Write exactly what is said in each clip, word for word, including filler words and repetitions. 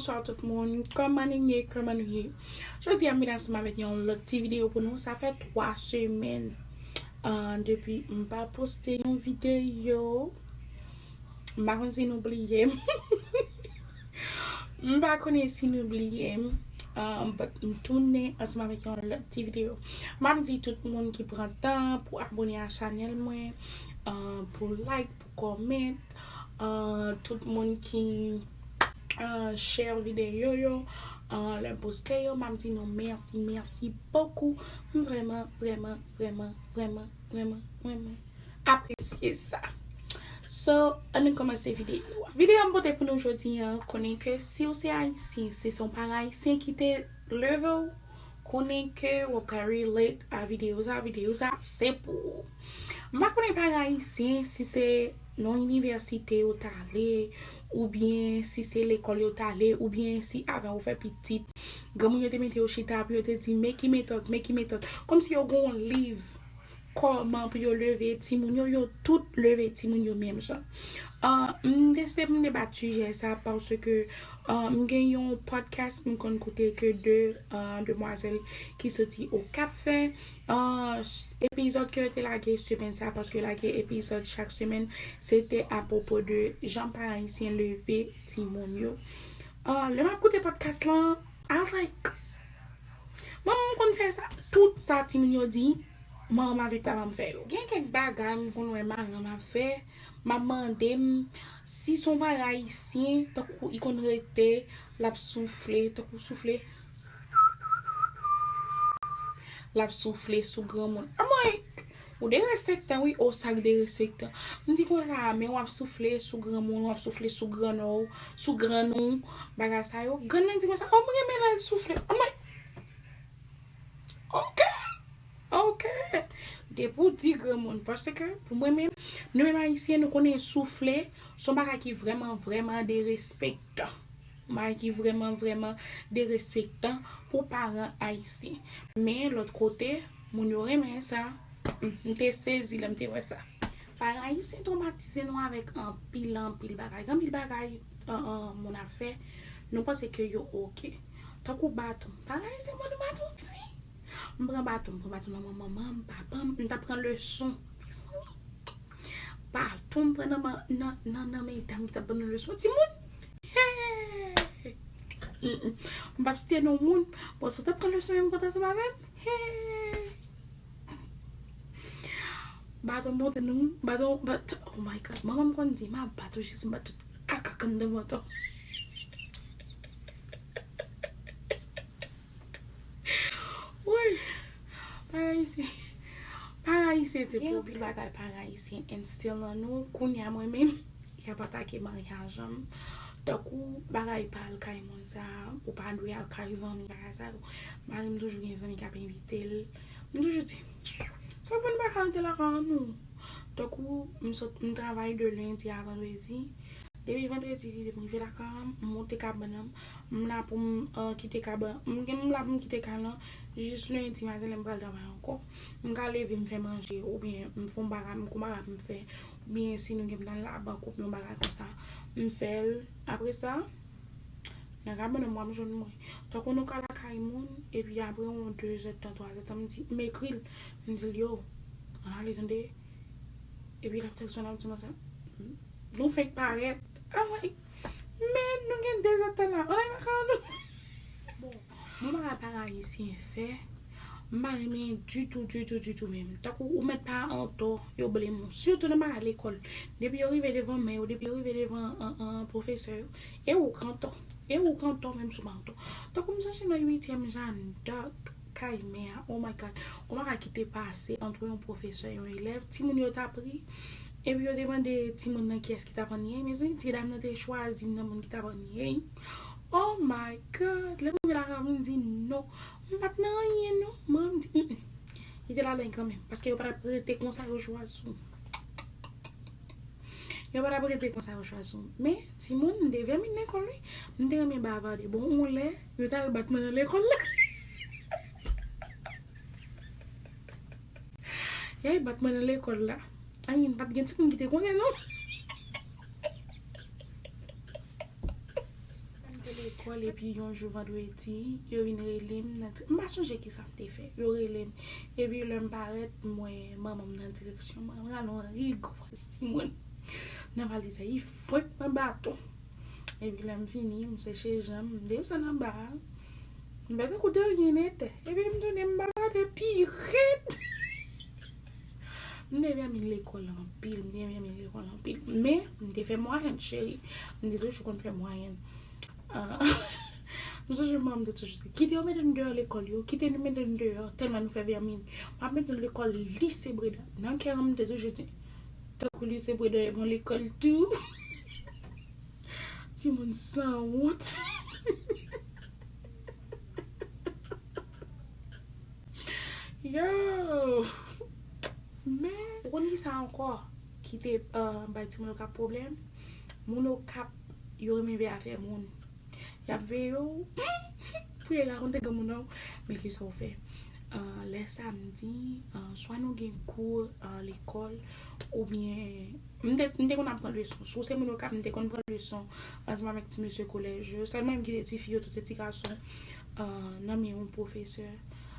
Bonsoir tout moun, kòman nou ye, kòman nou ye? Jodi a m vin ansanm avèk yon lòt ti videyo pou nou. Sa fè twa semèn, ah, depi m pa poste yon videyo. M pa konn si nou bliye m. M pa konnen si nou bliye m, ah, but m tounen ansanm avèk yon lòt ti videyo. M ap di tout moun ki pran tan pou abone a chanèl mwen, ah, pou like, pou comment, ah, tout moun ki, ah, share videyo yo, ah, lè m poste yo, m ap di nou mèsi, mèsi bokou. M vrèman, vrèman, vrèman, vrèman, vrèman, vrèman apresye sa. So, ann nou kòmanse videyo a. Videyo m pote pou nou jodi a, konnen ke si w se ayisyen, si se yon paran ayisyen ki te leve w, konnen ke w ap ka relate a videyo sa, videyo sa se pou ou. M pa konnen paran ayisyen si se nan inivèsite yo t ale, oubyen si se lekòl yo t ale, oubyen si avan ou fè pitit, granmoun yo te mete yo chita, pou yo te di, men ki metòd, men ki metòd. Kòmsi yo gen yon liv kòman pou yo leve timoun yo, yo tout leve timoun yo menm jan. Ah, m deside pou m debat sijè sa paske, ah, m gen yon podcast m konn koute ke de, ah, demwazèl ki soti Okap fè. Ah, s- epizòd ke yo te lage semèn sa, paske yo lage epizòd chak semèn, se te apwopo de jan paran ayisyen leve timoun yo. Ah, lè m ap koute podcast lan, I was like, manman m konn fè sa. Tout sa timoun yo di, manman m avèk papa m fè yo. Gen kèk bagay m konn wè manman m ap fè, m ap mande m si se yon bagay ayisyen, tankou li konn rete, l ap soufle, tankou soufle. L ap soufle sou granmoun. Anmwey, ou derespektan, wi, o sa k derespektan. M di konsa, men w ap soufle sou granmoun, w ap soufle sou grann ou, sou grann ou, bagay sa yo. Grann nan di konsa, o, m renmen lè l soufle. Anmwey, ok, ok. Depi w di granmoun, paske pou mwen menm, nou menm ayisyen, nou konnen soufle se yon bagay ki vrèman, vrèman derespektan. Yon bagay ki vrèman, vrèman derespektan pou paran ayisyen. Men, lòt kote, moun yo renmen sa. M, m te sezi lè m te wè sa. Paran ayisyen twomatize nou avèk anpil, anpil bagay. Gen anpil bagay, an, an, moun ap fè, nou panse ke yo ok. Tankou baton. Paran ayisyen ban nou baton, wi. M pran baton, m pran baton nan men manman m, papa m, m t ap pran leson. Mezanmi. Baton m pran nan, nan, nan, nan men dam ki t ap ban nou leson. Timoun! Hey! Mm, mm. M p ap site non moun. Bon, si w t ap pran leson menm kont ansanm avè m, hey! Baton m monte nou, baton, bat, oh my God. Manman m konn di, "M a bat ou jis m bat tout kaka k anndan vant ou." Wi. Paran ayisyen. Paran ayisyen se pwoblèm. Gen anpil bagay paran ayisyen enstill nan nou. Kounye a mwen menm, y ap atake maryaj an. Tankou bagay pa al kay moun sa, ou pa dwe al kay zanmi, bagay sa yo. Mari m toujou gen zanmi k ap envite l. M toujou di, sa fè n pa ka rete lakay an nou. Tankou m sot, m travay de lendi a vandredi. Depi vandredi rive, m rive lakay an, m monte kabann an, m la pou m, eh, kite kabann, m gen, m la pou m kite kay lan jis lendi maten lè m pral travay ankò. M ka leve, m fè manje, oubyen m fè yon bagay, m gon bagay pou m fè, oubyen si nou gen pou n al labank oubyen yon bagay konsa, m fè l. Apre sa, nan kabann an, m ap jwenn mwen. Tankou nou ka lakay moun, epi apre yon de zè tan, twa zè tan, m di, m ekri l, m di l, yo, ann ale tande. Epi l ap tèks mwen, l ap di mwen sa, nou fenk parèt. I'm like, men nou gen de zè tan la, ann ale lakay nou. Bon, mwen pa ka pa ayisyen fè. M pa renmen ditou, ditou, ditou menm. Tankou ou mèt pa antò, yo blame ou. Sitou nan bagay lekòl. Depi yo rive devan mè yo, depi yo rive devan, an, an, pwofesè yo, e ou k antò. E ou k antò menm si w pa antò. Tankou m sonje nan uityèm Jeanne d'Arc, kay mè a, oh my God. Ou pa ka kite pase ant yon pwofesè e yon elèv. Timoun yo t ap ri. Epi yo te mande timoun nan kiyès ki t ap anniyen. Mezanmi, ti dam nan te chwazi m nan moun ki t ap anniyen. Oh my God! Lè m rive lakay mwen, m di non. M pa t nan anyen non. Mwen, m di, mm, mm. Li te ladan kanmenm. Paske yo pa t ap rete konsa, yo chwazi w. Yo pa t ap rete konsa, yo chwazi w. Men, timoun, m te vèmin lekòl, wi. M te renmen bavade. Bon, yon lè, yo t al bat mwen nan lekòl la. Yo al bat mwen nan lekòl la. Anyen, pa t gen timoun ki te konnen, non. M te lekòl, Epi yon jou vandredi, yo vin rele m nan ti, m pa sonje kisa m te fè. Yo rele m. Epi lè m parèt, m wè manman m nan direksyon mwen. M rale yon rigwaz timoun. Nan valiz la, li fwenk mwen baton. Epi lè m fini, m seche jan m, m desann anba a. M fè tankou de anyen nèt. Epi m tounen m bavarde pi rèd. M te vèmin lekòl anpil, m te vèmin lekòl anpil. Men, m te fè mwayèn, cheri. M te toujou konn fè mwayèn. Ah, m sonje manman m te toujou di, "Kite yo mete nou deyò lekòl yo, kite nou mete nou deyò, tèlman nou fè vèmin." M ap mete nou lekòl Lise Breda. Nan kè m, m te toujou di, "Tankou Lise Breda e yon lekòl tou." Timoun sanwont. Yo! Men, ou konn ki sa ankò ki te, euh, bay timoun Okap pwoblèm? Moun Okap, yo renmen veye afè moun. Y ap veye w pou yo rakonte granmoun nan, men ki sa w fè? Euh, lè samdi, euh, swa nou gen kou, euh, lekòl, oubyen m te, m te konn ap pran leson. Si w se moun Okap, m te konn pran leson ansanm avèk ti mesye kolèj yo. Sèl mwen menm ki te tifi yo, tout se ti gason, euh, nan men yon pwofesè.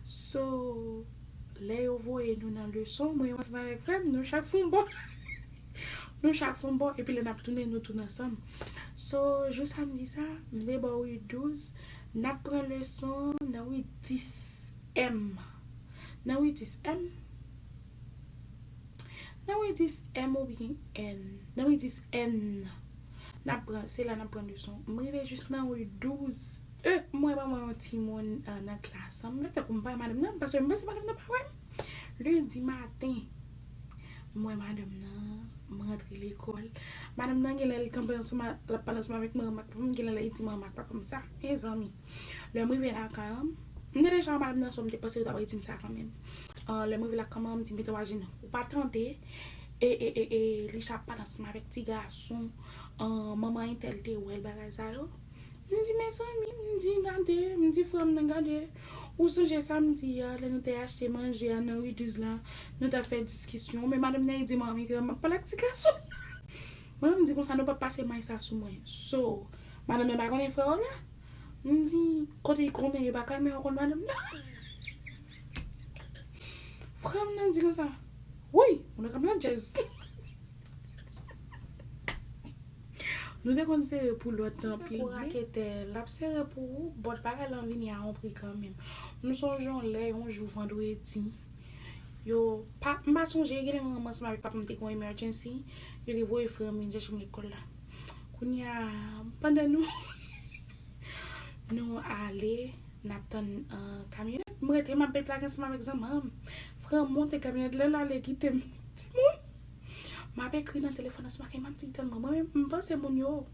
So, lè yo voye nou nan leson, mwen menm ansanm avèk frè m, nou chak fè yon bò. Nou chak fè yon bò, epi lè n ap tounen, nou tounen ansanm. So, jou samdi sa, m te bò wi douz, n ap pran leson nan wi dis M. Nan wi dis M? Nan wi dis M oubyen N? Nan wi dis N. N ap pran, se la n ap pran leson. M rive jis nan wi douz E. M wè manman yon timoun, euh, nan klas lan. M fè tankou m pa wè madanm nan, paske m panse madanm nan pa wè m. Lendi maten, m wè madanm nan, m rantre lekòl. Madanm nan genlè l kanpe ansanm a, l ap pale ansanm avèk manman ak papa m, genlè l di manman ak papa m sa. Mezanmi, lè m rive lakay an, m te deja wè madanm nan, so m te panse yo t ap redi m sa kanmenm. Ah, lè m rive lakay an, manman m di, "Mete w ajenou. Ou pa tande, e, e, e, e, Lisha ap pale ansanm avèk ti gason, ah, manman entèl te wè l, bagay sa yo." M di, "Mezanmi," m di, "gade," m di, "frè m nan, gade. Ou sonje samdi a, lè nou te achte manje a nan ri douz la, nou t ap fè diskisyon, men madanm nan di manmi ke m ap pale ak ti gason." Manmi m di konsa, "Nou p ap pase may sa sou mwen." So, madanm nan pa konnen frè w la? M di, "Kote l konnen, e pa kalme w konn madanm nan?" Frè m nan di konsa, "Wi, moun nan k ap nan djèz." Nou te konn sere pou lòt nan anpil. Sa kou raketè, l ap sere pou ou, but bagay lan vini a yon pri kanmenm. M sonje yon lè, yon jou vandredi, yo, pa, m pa sonje, genlè manman ansanm avèk papa m te gen yon emergency, yo te voye frè m vin chèche m lekòl la. Kounye a, pandan nou, nou ale, n ap tann, euh, kamyonèt. M rete, m ap blague ansanm avèk zanmanm. Frè m monte kamyonèt, lè l ale kite m. Timoun! M ap ekri nan telefòn ansanm ak li, m ap di, "Tann mwen." Mwen menm, m panse moun yo.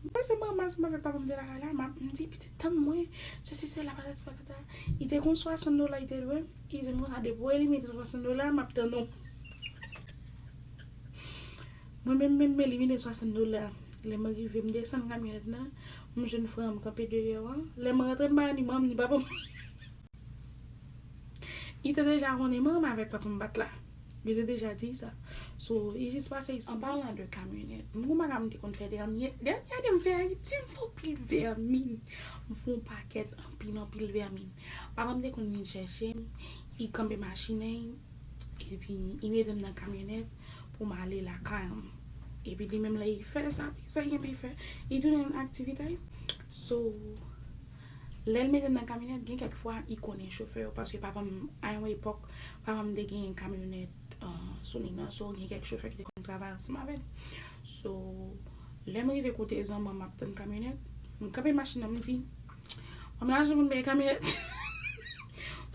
M panse manman ansanm avèk papa m te lakay la, m ap, m di, "Pitit, tann mwen. Sesi, sela, patati, patata." Li te gon swasant dola, li te dwe m. Li di m konsa, "Depi w elimine swasant dola, m ap tann ou." Mwen menm, menm, m elimine swasant dola. Lè mwen rive, m desann kamyonèt lan, m jwenn frè m kanpe deyò an. Lè m rantre, m pa ni manman ni papa m. Li te deja konnen manman avèk papa m pa t la. Li te deja di sa. So, li jis pase li sou mwen. An palan de kamyonèt, m gon bagay m te konn fè dènye, dènye ane m fè Ayiti, m fè anpil vèmin. M fè yon pakèt, anpil, anpil vèmin. Papa m te konn vin chèche m, li kanpe machin an, epi li mete m nan kamyonèt pou m ale lakay an. Epi li menm lè li fè sa, sa li gen pou li fè, li tounen nan aktivite li. So, lè l mete m nan kamyonèt, gen kèk fwa, li konnen chofè yo, paske papa m, a yon epòk, papa m te gen kamyonèt, euh, sou li nan, so, gen kèk chofè ki te konn travay ansanm avè l. So, lè m rive kote zanmanm m ap tann kamyonèt, m kanpe machin nan, m di, "Manman, lajan pou m peye kamyonèt."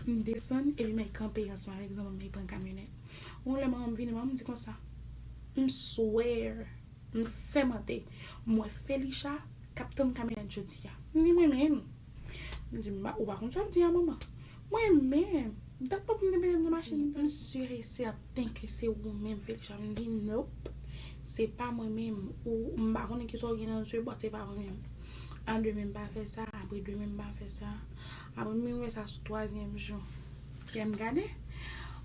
M desann, epi m al kanpe ansanm avèk zanmanm nan, li pran kamyonèt. Yon lè manman m vini, manman m di konsa, "M swear, m sèmante, m wè Felicha k ap tann kamyonèt jodi a." M di, "Mwen menm?" M di, "M pa, ou pa konn sa w ap di a, manman?" "Mwen menm? Dat pa pou m te mete m nan machin." "M sûr et certain ke se ou menm, Felicha." M di, "Nope. Se pa mwen menm. Ou, m pa konnen kisa w gen nan zye, but se pa mwen menm." An demen m pa fè sa, apre demen m pa fè sa. Apre m vin wè sa sou twazyèm jou. Lè m gade,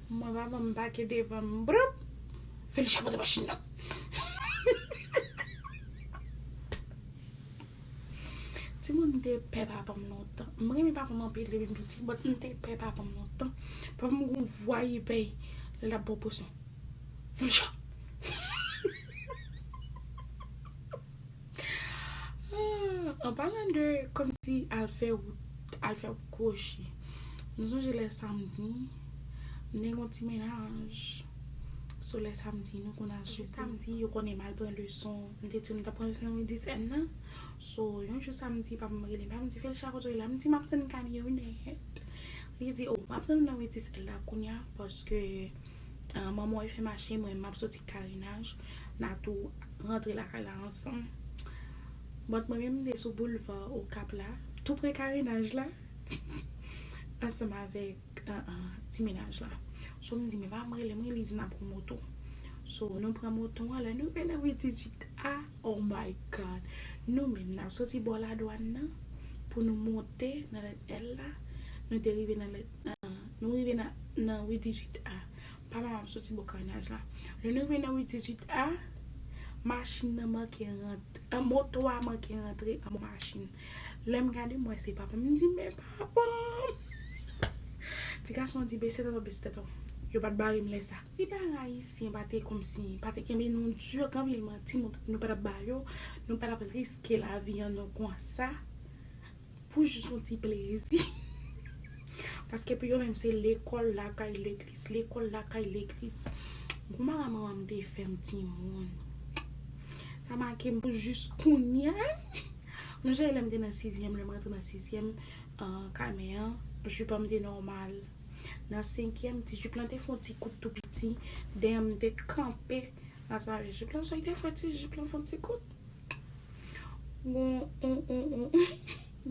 m wè papa m pake devan m, broup! Felicha pote machin nan. Ti Mwen, m te pè papa m lontan. M renmen papa m anpil depi m piti, but m te pè papa m lontan. Papa m gon vwa epè lè l ap pran posyon. Voucha! Ah, an palan de kòmsi al fè wout, al fè wout kwochi. Nou sonje lè samdi, m te gon ti mennaj. So lè samdi, nou konn al sou samdi, yo konnen m al pran leson. M te di m t ap pran leson nan Wi dis N nan. So, yon jou samdi, papa m rele m, papa m di, Felicia, kote w ye la? M di, m ap tann kamyonèt. Li di, oh, m ap tann nan Wi dis N la kounye a, paske ah, manman w fè mache, mwen, m ap soti karenaj, n a tou rantre lakay la ansanm. But mwen menm, m te sou boulva Okap la, tou pre karenaj la, ansanm avèk ah, ah, ti mennaj la. So, m di, men pa m rele mwen, li di n ap pran moto. So, nou pran moto an, lè nou rive nan Wi dizuit A, oh my God. Nou menm, n ap soti bò ladwàn nan, pou nou monte nan lèt L la, nou te rive nan lèt, nan, nou rive nan, nan Wi dizuit A. Papa m ap soti bò karenaj la. Lè nou rive nan Wi dizuit A, machin nan manke rantre, ah, moto a manke rantre anba machin. Lè m gade, m wè se papa m. M di, men papa m! Ti gason an di, bese tèt ou, bese tèt ou. Yo pa t bare m lè sa. Si paran ayisyen pa te kòmsi, pa te kenbe nou di anpil manti, nou, nou pa t ap ba yo, nou pa t ap riske lavi an nou konsa, pou jis yon ti plezi. Paske pou yo menm, se lekòl lakay legliz, lekòl lakay legliz. Gon bagay manman m te fè m timoun. Sa make m pou jis kounye a. M sonje lè m te nan sizyèm, lè m rantre nan sizyèm, ah, kay mè an, jip an m te nòmal. Nan senkyèm, ti jip lan te fè yon ti kout tou piti. Dèyè m te kanpe ansanm avèk jip lan. So, li te fè ti jip lan fè yon ti kout. Gon, on, on, on,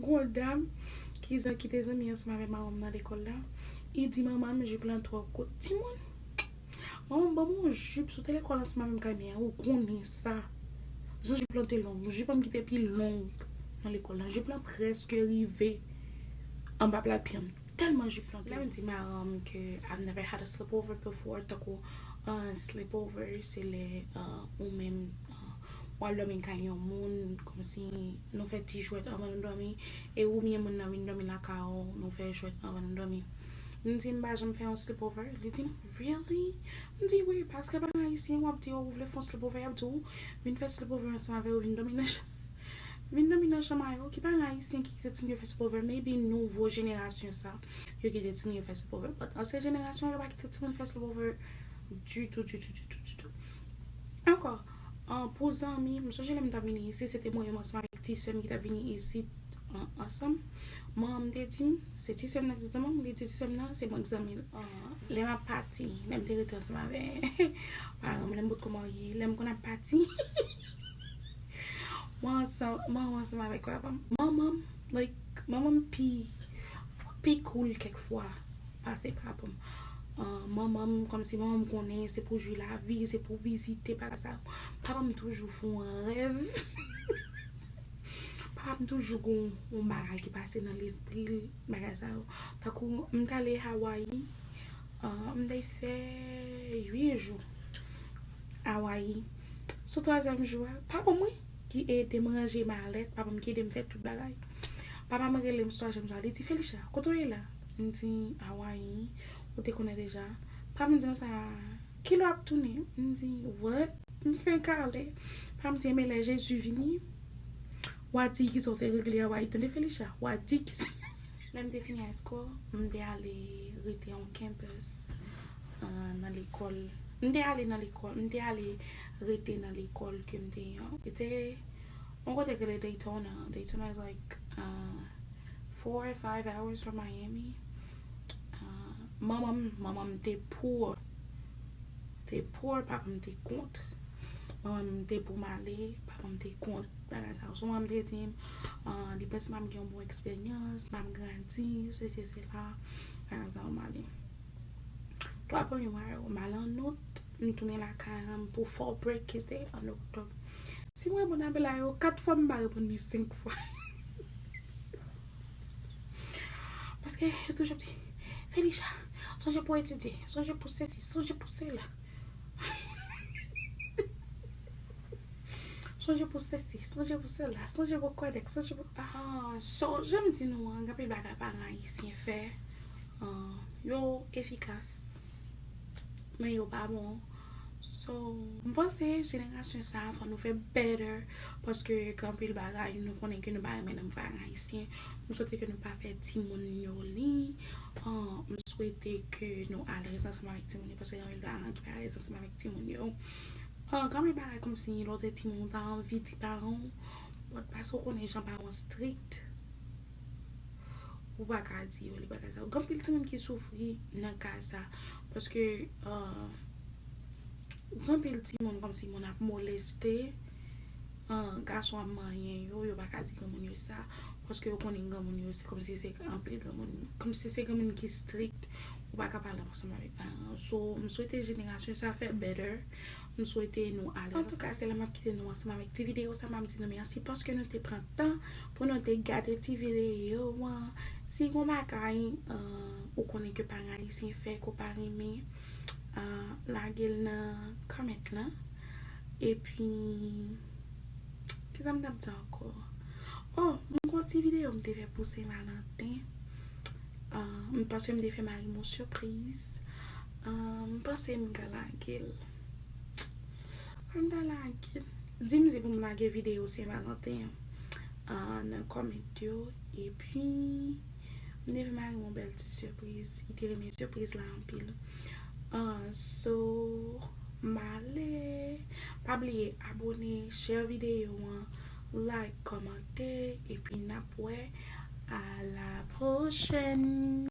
gon dam ki zan, ki te zanmi ansanm avèk manman m nan lekòl la. Li di manman m jip lan twò kout. Timoun, manman m ban m yon jip, si w te lekòl ansanm avè m kay mè an, ou konnen sa. Jan jip lan te long, jip an m ki te pi long nan lekòl la. Jip lan prèske rive anba plat pye m. Tèlman jip lan te long. Lè m di maran m ke I've never had a sleepover before, tankou, ah, sleepover, se lè, ah, ou menm, ah, w al dòmi kay yon moun, kòmsi nou fè ti jwèt anvan nou dòmi, e oubyen moun nan vin dòmi lakay ou, nou fè jwèt anvan nou dòmi. M di, m pa janm fè yon sleepover. Li di m, really? M di, wi, paske pa gen ayisyen w ap di, oh, ou vle fè yon sleepover, y ap di w, vin fè sleepover ansanm avè yo, vin dòmi nan chanm. Vin dòmi nan chanm a yo, ki pa gen ayisyen ki kite timoun yo fè sleepover, maybe nouvo jenerasyon sa, yo kite timoun yo fè sleepover. But ansyen jenerasyon yo pa kite timoun fè sleepover ditou, ditou, ditou, ditou. Ankò, ah, pou zanmi, m sonje lè m t ap vini isit, se te mwen menm ansanm avèk ti sè m ki t ap vini isit, ah, ansanm. Manman m te di m, se ti sè m nan ki te di manman m, li di ti sè m nan, se mwen k zanmi l. Ah, lè m ap pati, lè m te rete ansanm avè paran m, lè m potko marye, lè m konn ap pati. Mwen ansanm, mwen ansanm avèk papa m. Manman m, like, manman m pi, pi cool kèk fwa pase papa m. Ah, manman m, kòmsi manman m konnen se pou jwi lavi, se pou vizite, bagay sa yo. Papa m toujou fou an rèv. Papa m toujou gon yon bagay ki pase nan lespri l, bagay sa yo. Tankou m t ale Hawaii, ah, m te fè uit jou Hawaii. Sou twazyèm jou a, papa m wi ki ede m ranje malèt, papa m ki ede m fè tout bagay. Papa m rele m sou twazyèm jou a, li di, Felicia, kote w ye la? M di, Hawaii, ou te konnen deja. Papa m di m sa, kilè w ap tounen? M di, what? M fenk ale. Papa m di, men lè Jezi vini, w a di kisa w te regle Hawaii, tande Felicia, w a di kisa. Lè m te fini high school, m te ale rete on campus, ah, nan lekòl. M te ale nan lekòl, m te ale rete nan lekòl ke m te, ah, se te yon kote ki rele Daytona. Daytona is like, ah, four or five hours from Miami. Ah, manman m, manman m te poor. Te poor, papa m te kont. Manman m te pou m ale, papa m te kont bagay sa yo. So, manman m te di m, ah, li panse m ap gen yon bon eksperyans, m ap grandi, sesi, sela, bagay sa yo, m ale. Twa premye mwa yo, m ale an out, m tounen lakay an m pou fall break, ki se te an oktòb. Si m reponn apèl la yo kat fwa, m pa reponn li senk fwa. Paske yo toujou ap di, Felicia, sonje pou etidye, sonje pou sesi, sonje pou sela. Sonje pou sesi, sonje pou sela, sonje pou kòdèk, sonje pou... Ah, so, jan m di nou an, gen anpil bagay paran ayisyen fè. Ah, yo efikas, men yo pa bon. So, m panse jenerasyon sa a, fò nou fè better, paske gen anpil bagay nou konnen ke nou pa renmen nan paran ayisyen. M swete ke nou pa fè timoun yo li. Ah, m swete ke nou alèz ansanm avèk timoun yo, paske gen anpil paran ki pa alèz ansanm avèk timoun yo. Ah, gen anpil bagay kòmsi lè w te timoun ou ta anvi di paran w, but paske w konnen jan paran w strict, ou pa ka di yo li bagay sa. Gen anpil timoun ki soufri nan ka sa, paske, ah, gen anpil timoun kòmsi moun ap moleste, ah, gason ap manyen yo, yo pa ka di granmoun yo sa, paske yo konnen granmoun yo se kòmsi se anpil granmoun, kòmsi se granmoun ki strict, ou pa ka pale ansanm avèk paran w. So, m swete jenerasyon sa fè better. M swete nou alèz. Antouka, se la m ap kite nou ansanm avèk ti videyo sa. M ap di nou mèsi paske nou te pran tan pou nou te gade ti videyo an. Si gon bagay, ah, ou konnen ke paran ayisyen fè ke w pa renmen, ah, lage l nan comment lan. Epi, kisa m t ap di ankò? Oh, m gon ti videyo m te fè pou Sen Valanten. Ah, m panse m te fè mari m yon sipriz. Ah, m panse m ka lage l. Fò m ta lage l. Di m si pou m lage videyo Sen Valanten an, ah, nan comment yo. Epi, m te fè mari m yon bèl ti sipriz. Li te renmen sipriz la anpil. Ah, so, m ale. Pa bliye abone, share videyo an, like, kòmante, epi n ap wè. À la prochaine!